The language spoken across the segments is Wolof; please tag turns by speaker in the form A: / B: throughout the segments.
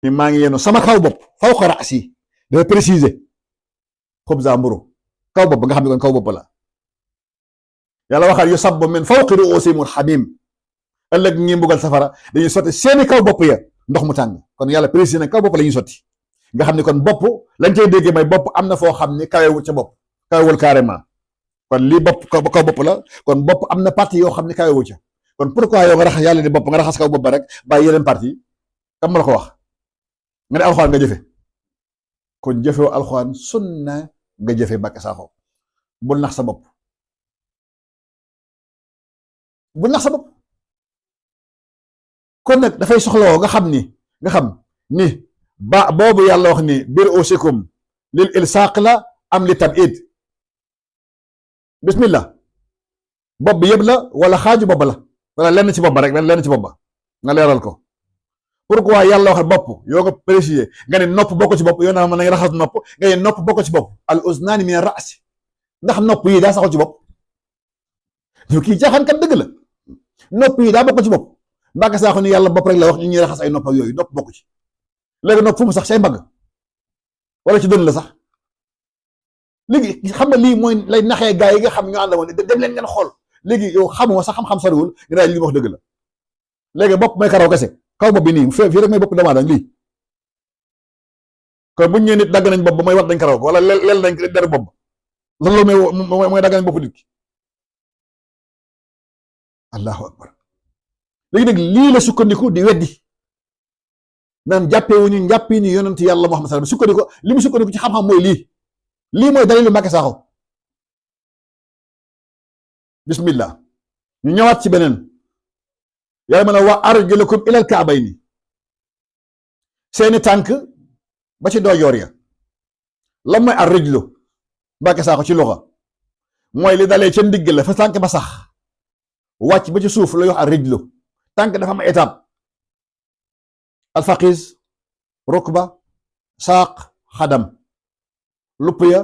A: ni maa ngi yenu sama kaw bopp fawqa ra'si dafa préciser xubza mburu kaw bopp nga xam ne kon kaw bopp la yàlla waxaat yusabbu min fawqi ru'usihimul hamim ëllëg ñi mbugal safara dañuy sotti seeni kaw bopp ya ndox mu tàng kon yàlla préciser na kaw bopp la ñuy sotti nga xam ne kon bopp lañ cay déggee may bopp am na foo xam ni kawewu ca bopp kawewul carrément kon lii bopp kaw bopp la kon bopp am na partie yoo xam ne kawewu ca kon pourquoi yow nga raxas yàlla ni bopp nga raxas kaw bopp ba rek bàyyi yeneen partie kam ma la ko wax nga ne alxuraan nga jëfe kon jëfewu alxuraan sunna nga jëfe Mbàkke Sakho bul nax sa bopp bul nax sa bopp kon nag dafay soxlawoo nga xam ni ba boobu yàlla wax ni bir usikum lil ilsaq la am li tabid bismillah bopp bi yëpp la wala xaaju bopp la wala lenn ci bopp ba rek lenn ci bopp ba nga leeral ko pourquoi yàlla wax bopp yoo nga préciser nga ne nopp bokk ci bopp yoo naa mën na nga raxas nopp nga ne nopp bokk ci bopp al uznaani min ar-ra's ndax nopp yi daa saxul ci bopp ñu kii jaaxaankat dëgg la nopp yi daa bokk ci bopp Mbàkke Sakho ni yàlla bopp rek la wax ñu ñuy raxas ay nopp ak yooyu nopp bokk ci léegi nopp fu mu sax say mbagg wala ci dënn la sax léegi xam nga lii mooy lay naxee gaa yi nga xam ñu ànd woon dem leen ngeen xool léegi yow xamoo sax xam-xam soriwul nga daal li wax dëgg la léegi bopp mooy karaw kese kaw bopp bi nii fii rek mooy bopp doomu aadama lii kon buñ ñëwee nit dagg nañ bopp ba mooy wat dañ karaw ko wala leel nañ der bopp loolu mooy dagg nañ bopp nit ki allahu akbar léegi nag lii la sukkandiku di weddi naan jàppewuñu njàppi ni yonent yàlla Muhammad sallallahu alayhi wasallam sukkandiku li mu sukkandiku ci xam-xam mooy lii mooy dalilu Mbàkke Sakho bismillah ñu ñëwaat ci beneen yàlla mën a wa arjulakum ilal ka'bayni seeni tànk ba ci doojoor ya lan mooy ar rijlu Mbàkke Sakho ci luxa mooy li dalee ca ndigg la fa tànk ba sax wàcc ba ci suuf la yox ar rijlu tànk dafa am étape alfaqis rukba saaq xadam lupp ya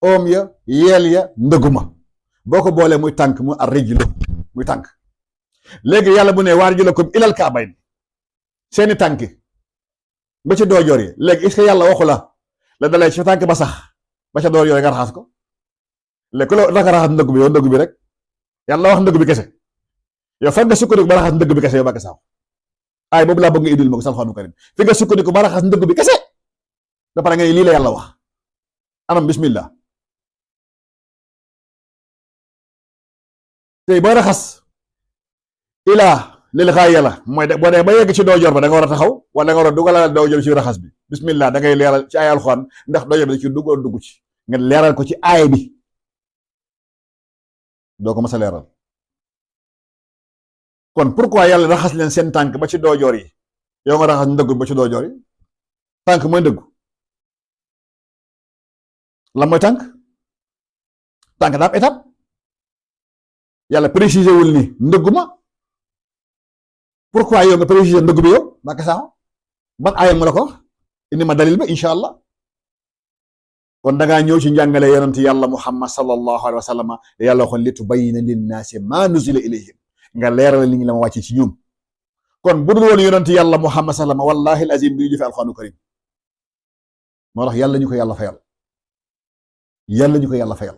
A: oom ya yeel ya ndëguma boo ko boolee muy tànk mu ar rijlu muy tànk léegi yàlla bu ne wa arjulakum ilal ka'bayn seeni tànk ba ci doojoor yi léegi est-ce que yàlla waxu la dalee ci tànk ba sax ba ca doojoor yi nga raxas ko léegi ku la naka raxas ndëgg bi yow ndëgg bi rek yàlla wax ndëgg bi kese yow fan nga sukkandiku ba raxas ndëgg bi kese yow Mbàkke Sakho ay boobu laa bëgg nga indil ma ko Alxuraanu Karim fi nga sukkandiku ba raxas ndëgg bi kese ba pare nga ne lii la yàlla wax anam bismillah tey booy raxas ilaa lil xaaya la mooy boo dee ba yegg ci doojoor ba da nga war a taxaw wala da nga war a dugalal doojoor ci raxas bi bismillah da ngay leeral ci ay alxuraan ndax doojoor bi da ci dugg ci nga leeral ko ci aaya bi doo ko mas a leeral kon pourquoi yàlla raxas leen seen tànk ba ci doojoor yi yow nga raxas ndëggu ba ci doojoor yi tànk mooy ndëggu lan mooy tànk daa am étape yàlla préciser wul ni ndëggu ma pourquoi yow nga préciser ndëggu bi yow Mbàkke Sakho ban aaya mu la ko wax indi ma dalil ba incha allah kon da ngaa ñëw ci njàngale yonent yàlla Muhammad sallallahu alayhi wa sallam yàlla waxoon li tubayyina linnaasi maa nuzila ilayhim nga leeral li ñu la ma wàcce ci ñun kon bu dul woon yonent yàlla Muhammad sallam wallahi al-azim bi ñu jëfe alxuraanu karim moo tax yàlla ñu ko yàlla fayal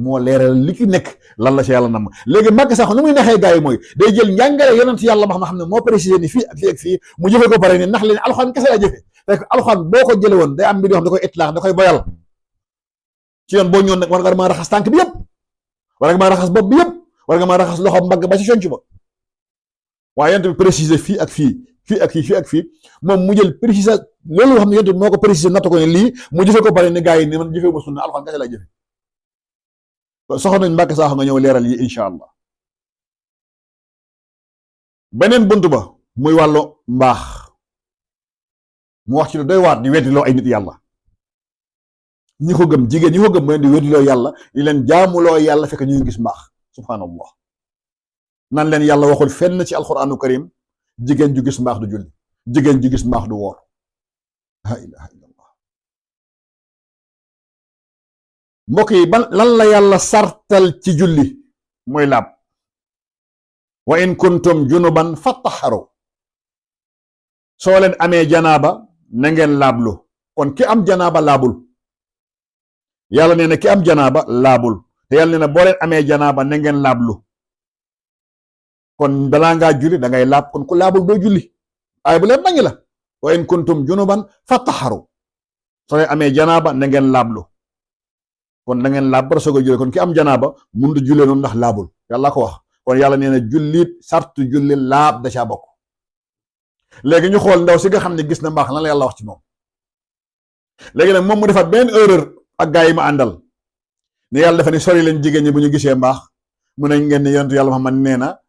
A: moo leeral li ci nekk lan la ci yàlla nam léegi Mbàkke Sakho nu muy naxee gars yi mooy day jël njàngale yonent yàlla Muhammad xam ne moo précisé ni fii ak fii ak fii mu jëfe ko pare ni nax leen alxuraan kese la jëfe fekk alxuraan boo ko jële woon day am mbir yoo xam da koy itlaax da koy boyal ci yoon boo ñëwoon nag war nga maa raxas tànk bi yëpp war nga maa raxas bopp bi yëpp war nga maa raxas loxo mbagg ba ci conc ba waaye yonent bi précisé fii ak fii moom mu jël précisé loolu xam ne yonent bi moo ko précisé natt ko ne lii mu jëfe ko pare ni gars yi ni man jëfe ma sunna alxuraan kese la jëfe soxla nañ Mbàkke Sakho nga ñëw leeral yi incha allah beneen bunt ba muy wàllu mbaax mu wax ci lu doy waat di weddiloo ay nit yàlla ñi ko gëm jigéen ñi ko gëm mooy di weddiloo yàlla di leen jaamuloo yàlla fekk ñu ngi gis mbaax subhanallah nan leen yàlla waxul fenn ci alquranu karim jigéen ju gis mbaax du julli jigéen ju gis mbaax du woor la ilaha illallah mbokk yi lan la yàlla sartal ci julli mooy laab wa in kuntum junuban fattaharu soo leen amee janaaba na ngeen laablu kon ki am janaaba laabul yàlla nee na ki am janaaba laabul te yàlla nee na boo leen amee janaaba na ngeen laablu kon balaa ngaa julli da ngay laab kon ku laabul doo julli ay bu leen nañu la wa in kuntum junuban fattaharu soo leen amee janaaba na ngeen laablu kon na ngeen laab ba soog a julli kon ki am janaaba mun du jullee noonu ndax laabul yàlla ko wax kon yàlla nee na jullit sartu julli laab da caa bokk léegi ñu xool ndaw si nga xam ne gis na mbaax lan la yàlla wax ci moom léegi nag moom mu defaat benn erreur ak gaa yi ma àndal ne yàlla dafa ne sori leen jigéen ñi bu ñu gisee mbaax mu ne ngeen ne yonentu yàlla Muhammad nee na